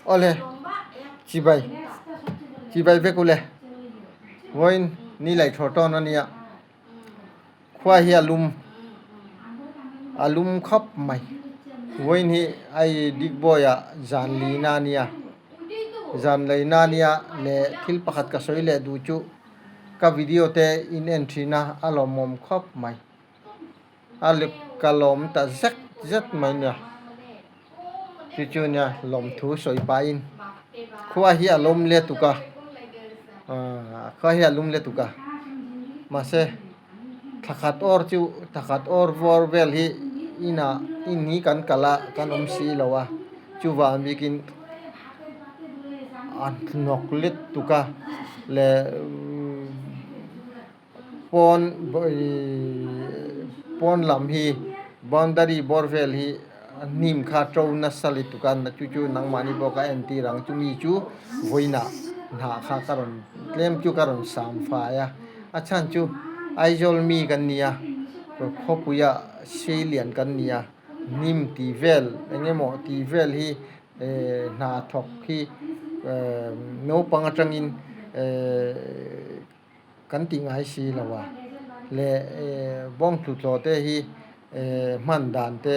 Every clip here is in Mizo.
Awle chibai chibai vek ule vawiin ni laih thlawh tawn a nia khua hi a lum a lum khawp mai vawiin hi hei Digboi ah zan lina a nia zan leina a nia leh thil pakhat ka sawi leh duh chu ka video te in en thin a a lawmawm khawp mai. A lip ka lawm ta zet zet mai nia. Chu chu nia lawmthu sawi pahin khua hi a lawm let tuk a, aaa khua hi a lum let tuk a. Mahse thla khat awr chu thla khat awr vawr vel hi inah in hi kan kal a kan awm si lo a, chuvang bikin a hnawk let tuk a leh. Pawn pawn lam hi boundary bawr vel hi hnim kha to nasa lutuk a chu chu nangmahni pawh ka entir ang chumi chu vawiinah hnah kha ka rawn tlem chu ka rawn sam fai a a chhan chu Aizawl mi kan ni a khawpuia seilian kan ni a hnim tih vel eng emaw tih vel hi ehh hna thawk hi ehh naupang atangin ehh. Kan tih ngai si lo a, leh bawng tlutlaw te hi hman dan te,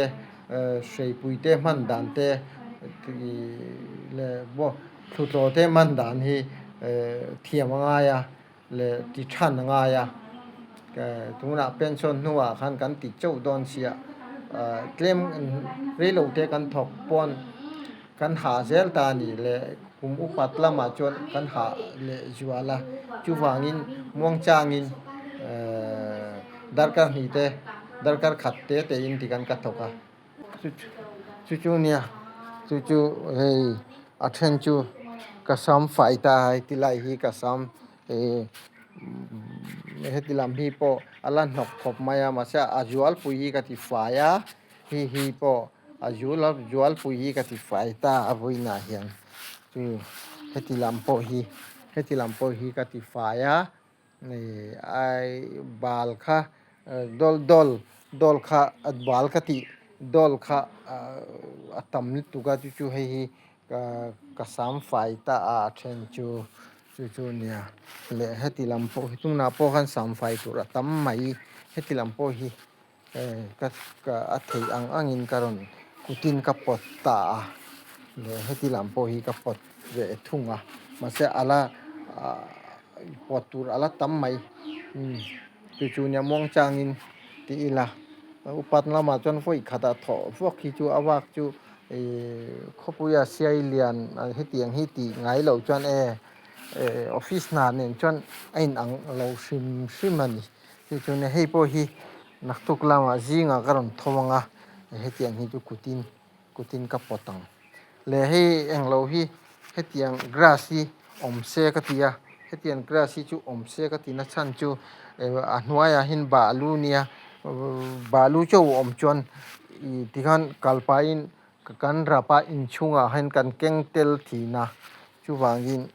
hreipui te hman dan te leh tlutlaw te hman dan hi thiam a ngai a leh ti than a ngai a, tunah pension hnuah khan kan ti chauh dawn sia, tlem reilo te kan thawk pawn Kan hah zel ta a ni le, kum upat lamah chuan kan hah leh zual a, chuvangin muangchangin darkar hnih te, darkar khat te tein ti khan ka thawk a. Chu chu nia, chu chu hei a then chu ka sam fai ta a, heti lai hi ka sam heti lam hi pawh a la hnawk khawp mai a, mahse a zualpui hi ka ti fai a, hi hi pawh. A zul a zualpui hi ka ti fai ta a vawiinah hian chu heti lam pawh hi heti lam pawh hi ka ti fai a ih ai bal kha dawl dawl dawl kha bal ka tih dawl kha a tam lutuk a chu chu hei hi ka sam fai ta a a then chu chu chu a nia leh heti lam pawh hi tunah pawh khan sam fai tur a tam mai heti lam pawh hi. Ka ka a theih ang angin ka rawn kutin ka pawt ta a, leh heti lam pawh hi ka pawt ve thung a, mahse a la ah pawt tur a la tam mai umm chu chu nia muang changin ti ila upat lamah chuan vawi khatah thawh vawk hi chu a vak chu ihh khawpuia siai lian hetiang hi tih ngai loh chuan e office hna nen chuan a inang lo hrim hrim a ni. Chu chuan hei pawh hi naktuk lamah zingah ka rawn tho ang a, hetiang hi chu kutin kutin ka pawt ang. Leh hei englo hi hetiang grass hi awm se ka ti a, hetiang grass hi chu awm se ka ti na chhan chu a hnuaiah hian balu nia balu chauh a awm chuan ih tikhan kal pahin kan rap a inchhungah hian kan keng tel thin a, chuvangin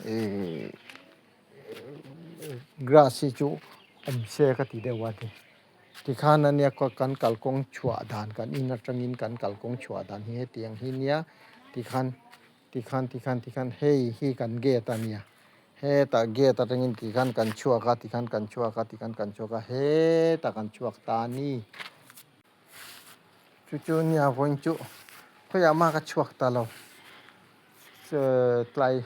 ih. Grass hi chu awm se ka ti deuh a ni. Tikhan ania kan kalkawng chhuah dan kan in atangin kan kalkawng chhuah dan hi hetiang hi nia tikhan tikhan tikhan tikhan hei hi kan gate a nia hetah gate atangin tikhan kan chhuak a tikhan kan chhuak a tikhan kan chhuak a hetah kan chhuak ta a ni. Chu chu nia vawiin chu khawiah mah ka chhuak ta lo tlai.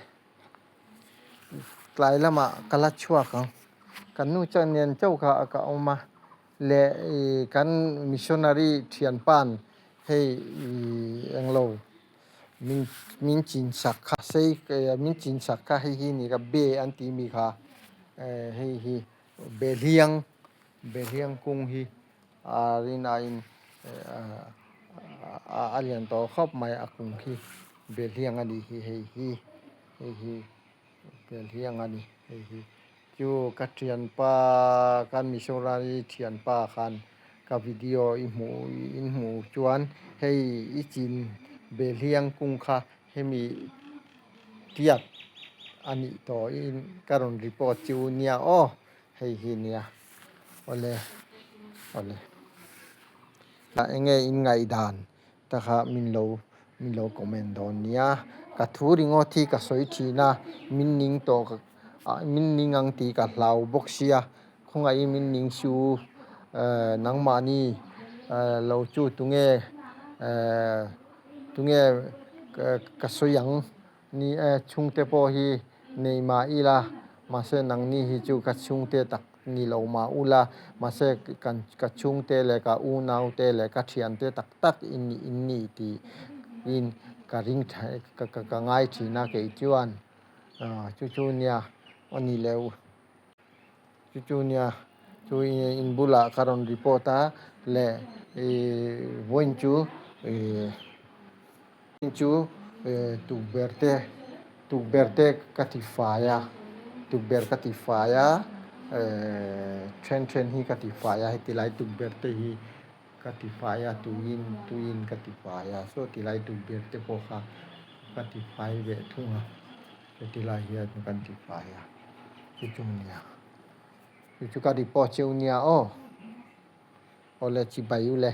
Tlai lamah ka la chhuak ang. Kan nu chuan nen chauh kha ka awm a, leh ih kan missionary thianpa'n hei ih englo min min chin sak kha sei min chin sak kha hei hi ni ka be an tih mi kha eh hei hi behliang behliang kung hi a rinaiin a lian tawh khawp mai a kung khi. Belhiang a nih hi hei hi hei hi belhiang a ni hei hi chu ka thianpa kan missionary thianpa khan ka video i hmuh in hmuh chuan hei i chin belhiang kung kha hemi tiat a nih tawh in ka rawn report chu nia aw hei hi nia awle awle enge in ngaihdan. Takah min lo Min lo comment dawn nia. Ka thu ringawt hi ka sawi thin a, min ning tawh min ning ang tih ka hlau bawk sia, khawngaihin min ning si u, nangmahni lo chu tunge tunge ka sawi ang Ni e, chhungte pawh hi nei mah ila, mahse nangni hi chu ka chhungte tak ni lo mah ula, mahse kan ka chhungte leh ka unaute leh ka thiante tak tak in nih in ni tih in ka ring tha ka ka ngai thin a kei chuan chu chu nia aw ni leu. Chu chu nia chu in bulah ka rawn report a leh ih vawiin chu ih chu tukverh te tukverh te ka ti fai a tukverh ka ti fai a ehh then then hi ka ti fai a heti lai tukverh te hi ka ti fai a tuiin tuiin ka ti fai a saw ti lai tukverh te pawh kha ka ti fai ve thung a. Heti lai hian kan ti fai a, chu chu nia, chu chu ka report cheu nia aw, awle chibai u le.